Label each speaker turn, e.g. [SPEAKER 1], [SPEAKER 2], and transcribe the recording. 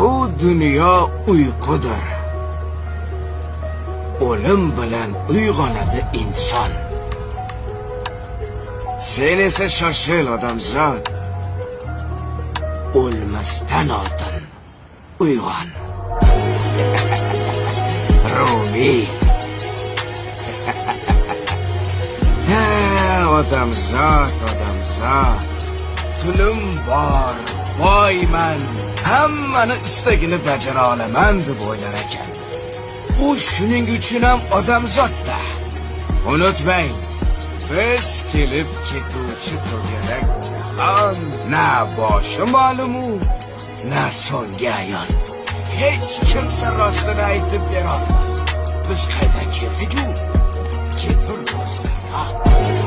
[SPEAKER 1] Bu dunyo uyqudir. O'lim bilan uyg'onadi inson. Sen esa shoshil, odamzod. O'lmasdan oldin uyg'on. Rumiy. Ha, odamzod, odamzod. Pulim bor, boyman, hammani istagini bajara olaman deb o'ylar ekan. U shuning uchun ham odamzodda. Unutmang, biz kelib ketuvchi to'garak jahon, na boshi ma'lumu, na so'nggi ayon. Hech kimsa rostini aytib bera olmas. Biz qaydan keldik-u, keturmiz qayoqqa?